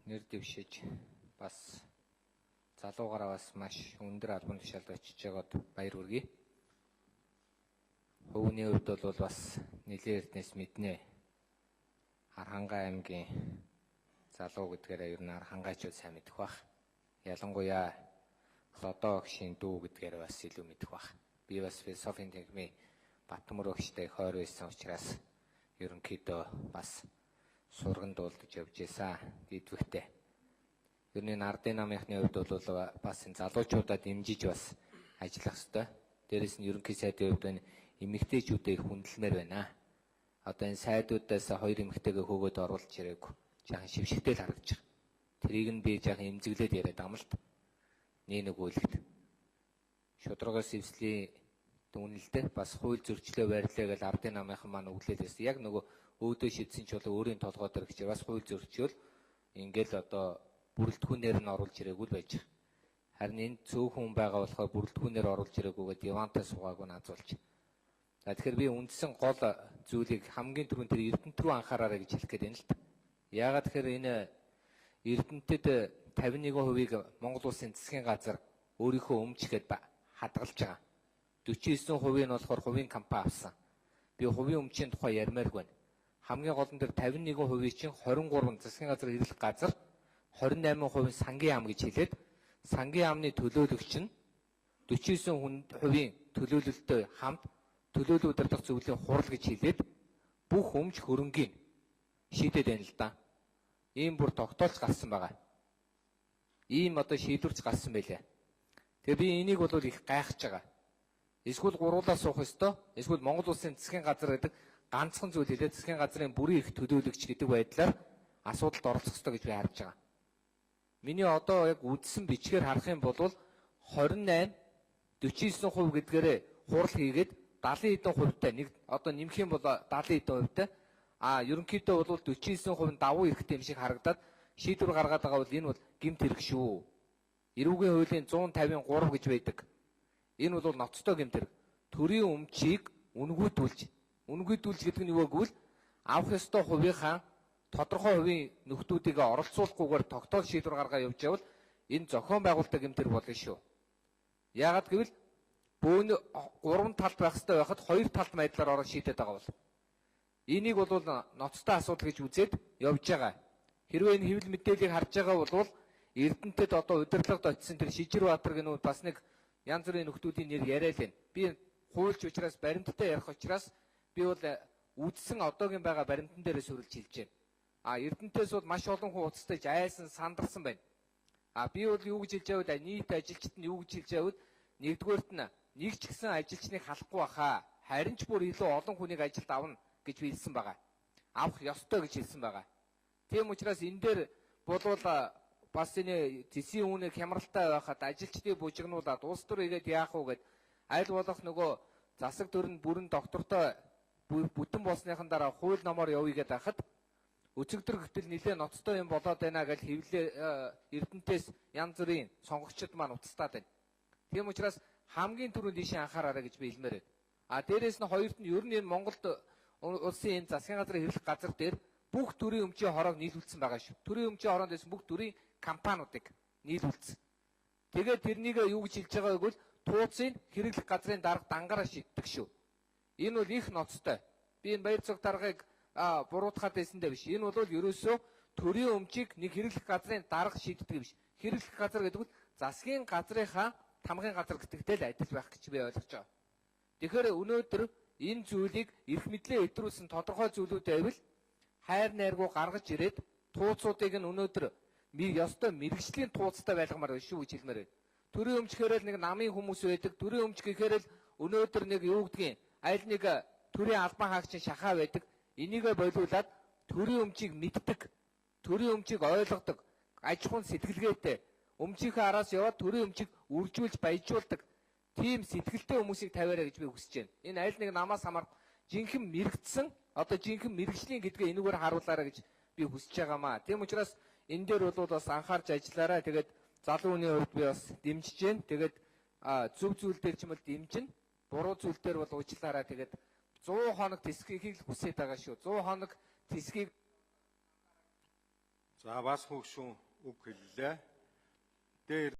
Нэр дэвшиж бас залуугаараа бас маш өндөр албан тушаалд очиж байгаад баяр хүргэе. Хувийн хувьд бол бас нэлээд эрднээс мэднэ. Архангай аймгийн залуу гэдгээрээ ер нь архангайчууд сайн мэдэх бах. Ялангуяа Лодоо огшийн дүү гэдгээр бас илүү мэдэх бах. Би бас философийн танхимын Батмөр огштой хойр байсан учраас ерөнхийдөө бас сурган дуулдаж явж байсан. Дидвэхтэй. Ер нь ардын намынхны хувьд бол бас энэ залуучуудаа дэмжиж бас ажиллах ёстой. Дээрээс нь ерөнхий сайдын хувьд энэ эмэгтэйчүүдээ их хүндлэмээр байна. Одоо энэ сайдуудаас хоёр эмэгтэйгээ хөөгөөд оруулж ирээгүй. Жаахан шившигтэй л харагдаж байгаа. Тэрийг нь би жаахан эмзэглээд яриад байгаа юм л та. Нэг нэг үлэгт. Шударгаас эвслийн дүнэлдэ бас хууль зөрчлөө байрлаа гэж ардын намынхан маань өглөөл байсан. Яг нөгөө өөдөө шидсэн ч болоо өөрийн толгой дээр гэж бас хууль зөрчөөл ингээл одоо бүрэлдэхүүнээр нь оруулж ирээгүй л байж байгаа. Харин энд цөөхөн хүн байгаа болохоор бүрэлдэхүүнээр оруулж ирээгүйгээ дивантай суугаагүй наазуулж. За тэгэхээр би үндсэн гол зүйлийг хамгийн түрүүнд тэр Эрдэнэт рүү анхаараарай гэж хэлэх гээд байна л та. Яагаад тэгэхээр энэ Эрдэнэтэд 51%-ийг Монгол улсын засгийн газар өөрийнхөө өмчгээд хадгалж байгаа. 49% нь болохоор хувийн компани авсан. Би хувийн өмчийн тухай ярмааргүй байна. Хамгийн гол нь тэр 51%-ийн чинь 23 засгийн газар хэрэглэх газар 28% нь сангийн яам гэж хэлээд сангийн яамны төлөөлөгч нь 49% төлөөлөлтөй хамт төлөөлөл удирдах зөвлөлийн хурал гэж хэлээд бүх өмч хөрөнгийг шийдээд байна л да. Ийм бүр тогтоолч гарсан байгаа. Ийм одоо шийдвэрч гарсан байлээ. Тэгээ би энийг бол их гайхаж байгаа. Эсвэл гуруулаа суух ёстой. Эсвэл Монгол улсын засгийн газар гэдэг ганцхан зүйл хэлээд засгийн газрын бүрийн их төлөөлөгч гэдэг байдлаар асуудалд оролцох ёстой гэж би харж байгаа. Миний одоо яг үдсэн бичгээр харах юм бол 28 49% гэдгээрээ хурал хийгээд 70 хэдэн хувьтай нэг одоо нэмэх юм бол 70 хэдэн хувьтай а ерөнхийдөө бол 49% нь давуу эрхтэй юм шиг харагдаад шийдвэр гаргаад байгаа бол энэ бол гэмт хэрэг шүү. Эрүүгийн хуулийн 153 гэж байдаг. Энэ бол ноцтой гэмт хэрэг. Төрийн өмчийг үнгүйдүүлж, үнгүйдүүлж гэдэг нь юу вэ гэвэл авах ёстой хувийнхаа тодорхой хувийн нөхдүүдийг оролцуулахгүйгээр тогтоол шийдвэр гаргаа явж явал энэ зохион байгуулалтын гэмт хэрэг болно шүү. Яагаад гэвэл бөөн гурван талд байх ёстой байхад хоёр талд байдлаар ороод шийдээд байгаа бол энийг бол ноцтой асуудал гэж үзээд явж байгаа. Хэрвээ энэ хэвлэл мэдээллийг харж байгаа бол Эрдэнэтэд одоо удирдлагад очисон тэр Шижир Баатар гэнэ бас нэг янз бүрийн нөхдүүдийн нэр яриа л байна. Би хуульч учраас баримттай ярих учраас би бол үдсэн одоогийн байгаа баримтан дээрээ суурилж хэлж байна. А Эрдэнэтээс бол маш олон хүн уцтаж айсан сандарсан байна. А би бол юу гэж хэлж байвал нийт ажилчид нь юу гэж хэлж байвал нэгдүгээрт нь нэг ч гэсэн ажилчныг халахгүй баха. Харин ч бүр илүү олон хүнийг ажилд авна гэж би хэлсэн байгаа. Авах ёстой гэж хэлсэн байгаа. Тийм учраас энэ дээр болвол бас энэ зэсийн үүнийг хямралтай байхад ажилчдыг бужигнуулаад улс төр игээд яах вэ гэд аль болох нөгөө засаг төр нь бүрэн доктортой бүтэн болсныхан дараа хууль номоор явъя гэдээ хахад өчигдөр гэтэл нэлээ ноцтой юм болоод байна гэж хэвлээ Эрдэнэтээс янз бүрийн сонгогчид маань уцтаад байна. Тийм учраас хамгийн түрүүнд ийшээ анхаараарай гэж би хэлмээр байна. А дээрээс нь хоёрт нь ер нь энэ Монголд улсын энэ засгийн газрын хэрэглэх газар дээр бүх төрийн өмчийн хороог нийлүүлсэн байгаа шүү. Төрийн өмчийн хороонд байсан бүх төрийн компаниудыг нийлүүлсэн. Тэгээд тэрнийг юу гэж хэлж байгаа вэ гэвэл тууцын хэрэглэх газрын дарга дангаараа шийддэг шүү. Энэ бол их ноцтой. Би энэ Баярцог даргаыг буруутгаад байсан даа биш. Энэ бол ерөөсөө төрийн өмчийг нэг хэрэглэх газрын дарга шийддэг биш. Хэрэглэх газар гэдэг нь засгийн газрынхаа тамгын газар гэдэгтэй л адил байх гэж би ойлгож байгаа. Тэгэхээр өнөөдөр энэ зүйлийг эрх мэдлээ хэтрүүлсэн тодорхой зүйлүүд байвал хайр найргуу гаргаж ирээд тууцуудыг нь өнөөдөр ёстой мэрэгжлийн тууцтай байлгамаар байна шүү гэж хэлмээр байна. Төрийн өмч гэхээр л нэг намын хүмүүс байдаг. Төрийн өмч гэхээр л өнөөдөр нэг юу гэдгийг аль нэг төрийн албан хаагчийн шахаа байдаг. Энийгээ болиулаад төрийн өмчийг мэддэг, төрийн өмчийг ойлгодог, аж ахуйн сэтгэлгээтэй өмчийнхээ араас яваад төрийн өмчийг үржүүлж баяжуулдаг тийм сэтгэлтэй хүмүүсийг тавиарай гэж би хүсэж байна. Энэ аль нэг намаас хамаар жинхэнэ мэрэгдсэн одоо жинхэнэ мэрэгжлийн гэдгээ энэгээр харуулаарай гэж би хүсэж байгаамаа. Тийм учраас энэ дээр бол бас анхаарч ажиллаарай. Тэгээд залуу хүний хувьд би бас дэмжиж байна. Тэгээд зөв зүйл дээр ч юм бол дэмжинэ. Буруу зүйл дээр бол уучлаарай. Тэгээд 100 хоног тэсхийг л хүсээд байгаа шүү. 100 хоног тэсхийг За За бас хөгшүүн үг хэллээ. Дээр